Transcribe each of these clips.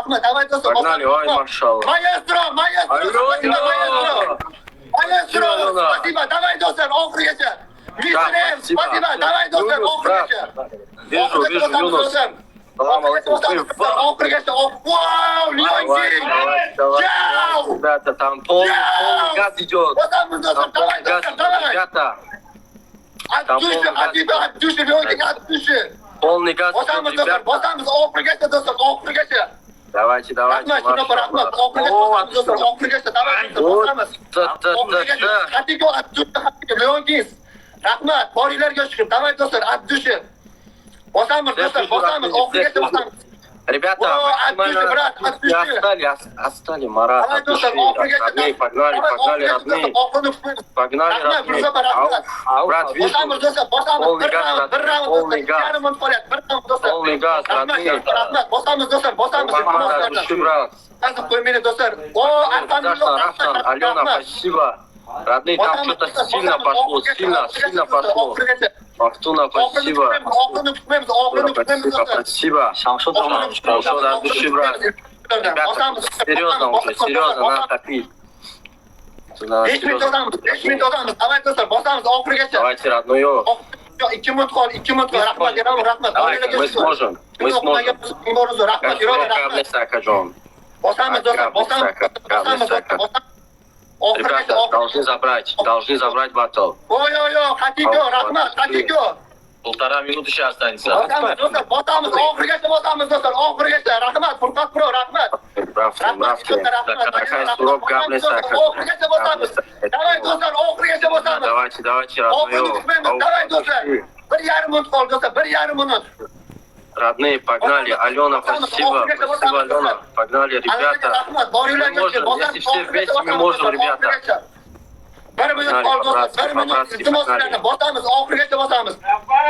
Rahmat, давай do'stlar. Погнали, ой, машалла. Maestro, maestro, спасибо, maestro. Maestro, Алена. спасибо. Давай do'stlar, oxirigacha. Mister M, спасибо. спасибо. Давай do'stlar, Yunus, брат. oxirigacha. Вижу, вижу, Юнус. Салам алейкум. Oxirigacha. Wow, Leon Давай, King. давай, давай, Яу! ребята, там полный, полный газ идет. Bosamiz do'stlar, Там давай полный газ do'stlar, идет, давай. ребята. От души, Habiba, от души, Leon King, от души. Полный газ идет, Bosamiz do'stlar, ребята. Bosamiz oxirigacha do'stlar, oxirigacha. Давайте, давайте. Rahmat, shunaqa rahmat. Oxirigacha О, bosamiz do'stlar, oxirigacha. Давай do'stlar, Вот, bosamiz. да, да, да, Oxirigacha. да. Hatiko, от души, Hatiko, Leon King. Rahmat, boringlarga shukur. Давай do'stlar, от души. Bosamiz do'stlar, bosamiz, oxirigacha bosamiz. Ребята, О, от души, максимально брат, от души. отстали, отстали, Марат, Давай от души, do'stlar, oxirigacha. родные, погнали, Давай, погнали, oxirigacha родные, do'stlar, oxirini kutmaymiz. Погнали, Rahmat, родные. Gulzar, rahmat. Ау, брат, вижу. Bosamiz do'stlar, bosamiz. Полный Bir газ, raund, bir родные, raund полный do'stlar. Газ. Yarim minut qolyapti. Bir raund do'stlar. Полный газ, Rahmat, родные. rahmat. Bosamiz do'stlar, bosamiz. Марат, от души, брат. Qazib qo'ymanglar do'stlar. O, Даша, Рафтан, Алена, спасибо. Родные, там что-то сильно пошло, сильно, сильно пошло. Фортуна, спасибо. Oxirini kutmaymiz, oxirini kutmaymiz Спасибо, do'stlar. спасибо. Shamshod. Шамшод, от души, брат. Ребята, серьезно уже, серьезно, надо топить. Надо 5 minut серьезно. o'tamiz, 5 minut o'tamiz. Давай do'stlar, bosamiz oxirigacha. Давайте, родную. 2 minut qoldi, 2 minut qoldi. Rahmat, Yaram, rahmat. Давай, мы сможем, мы сможем. Rahmat, Yaram, rahmat. Сакаджон. Bosamiz do'stlar, bosamiz. Bosamiz, bosamiz. Oxirigacha. Ребята, должны забрать батл. Oy, oy, oy, Hatiko, rahmat, Hatiko. 1,5 минуты еще останется. Bosamiz do'stlar, bosamiz, oxirigacha bosamiz do'stlar, oxirigacha. Rahmat, Furqat Pro, rahmat. Брафтин, Rahmat, Брафтин. rahmat. Такая сурок, габли, сака. Oxirigacha bosamiz. Давай do'stlar, oxirigacha bosamiz. Давайте, давайте, Oxirini родную. kutmaymiz. Давай do'stlar. 1,5 minut qoldi do'stlar, 1,5 minut. Родные, погнали. Алена, спасибо. Спасибо, Алена. Погнали, ребята. Rahmat, boringlarga Мы можем, если все вместе, мы можем, ребята. 1 minut qoldi do'stlar, 1 minut. По-братски, Iltimos погнали. sizlardan, bosamiz, oxirigacha bosamiz.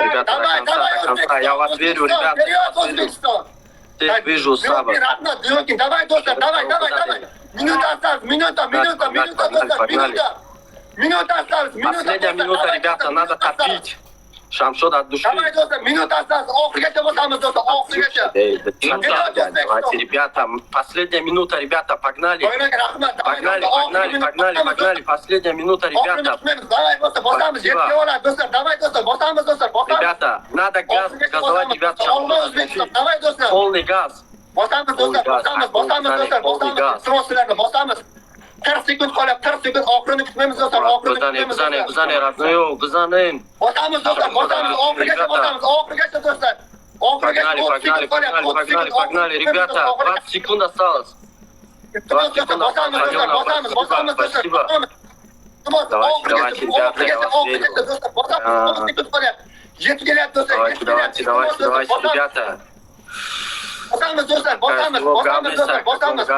Ребята, до Давай, конца, давай, до конца. Я вас верю, ребята. Вперед, O'zbekiston! Всех вижу, Саба. Rahmat, Leonkin, давай, do'stlar, давай, давай, давай. Минута осталось, минута, минута, Погнали, минута, погнали, do'stlar, погнали. минута. Минута осталось, минута. Последняя Do'stlar, минута, давай, ребята, do'stlar, надо минута осталось. топить. Шамшод от души. Давай, do'stlar, минута осталось, oxirigacha bosamiz, do'stlar, oxirigacha. Эй, до конца, давайте, ребята, последняя минута, ребята, погнали. Boynak, rahmat. Давай, Погнали, do'stlar, погнали, oxirgi minut погнали, bosamiz, погнали. Последняя минута, Oxirini ребята. kutmaymiz. Давай, do'stlar, bosamiz, Спасибо. yetib oladi, do'stlar, давай, do'stlar, bosamiz, do'stlar, bosamiz. Ребята, надо газ, Oxirigacha газовать, bosamiz. ребят. Olg'a Шамшод от O'zbekiston, души. давай, do'stlar. Полный газ. Bosamiz do'stlar, bosamiz, bosamiz do'stlar, Полный bosamiz. Газ. Iltimos sizlardan, bosamiz. 40 sekund qolyapti, 40 sekund, oxirini kutmaymiz do'stlar, oxirini Bizani, kutmaymiz. bizani, Do'stlar. bizani, родную, bizani. Bosamiz do'stlar, bosamiz, oxirigacha bosamiz, oxirigacha do'stlar. Oxirigacha Погнали, 30 погнали, sekund qolyapti, погнали, 30 погнали, sekund. Погнали, ребята. 20 секунд осталось. Iltimos do'stlar, bosamiz do'stlar, bosamiz, bosamiz do'stlar, Спасибо. Bosamiz. Iltimos, Давайте, oxirigacha, давайте, ребята, oxirigacha, я вас oxirigacha верю. do'stlar, bosamiz, А. 30 sekund qolyapti. Yetib kelyapti do'stlar, Давайте, yetib давайте, kelyapti. Давайте, Iltimos do'stlar, давайте, bosamiz. Ребята. Bosamiz do'stlar, bosamiz, bosamiz do'stlar, bosamiz.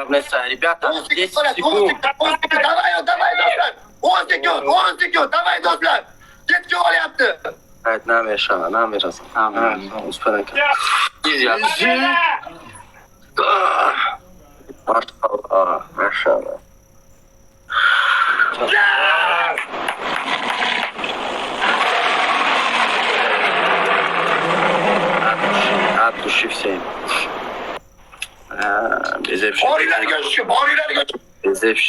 Ребята, 10 sekund 10 qolyapti, 10 секунд. Sekund, 10 sekund. Давай, давай do'stlar. 10 sekund, 10 sekund, давай do'stlar. Yetib olyapti. Evet, namesha, namesha. Успенка. Изи. Машалла, машалла. От души, от души всем. А, Безепши. Boringlarga shukur, boringlarga shukur. Безепши.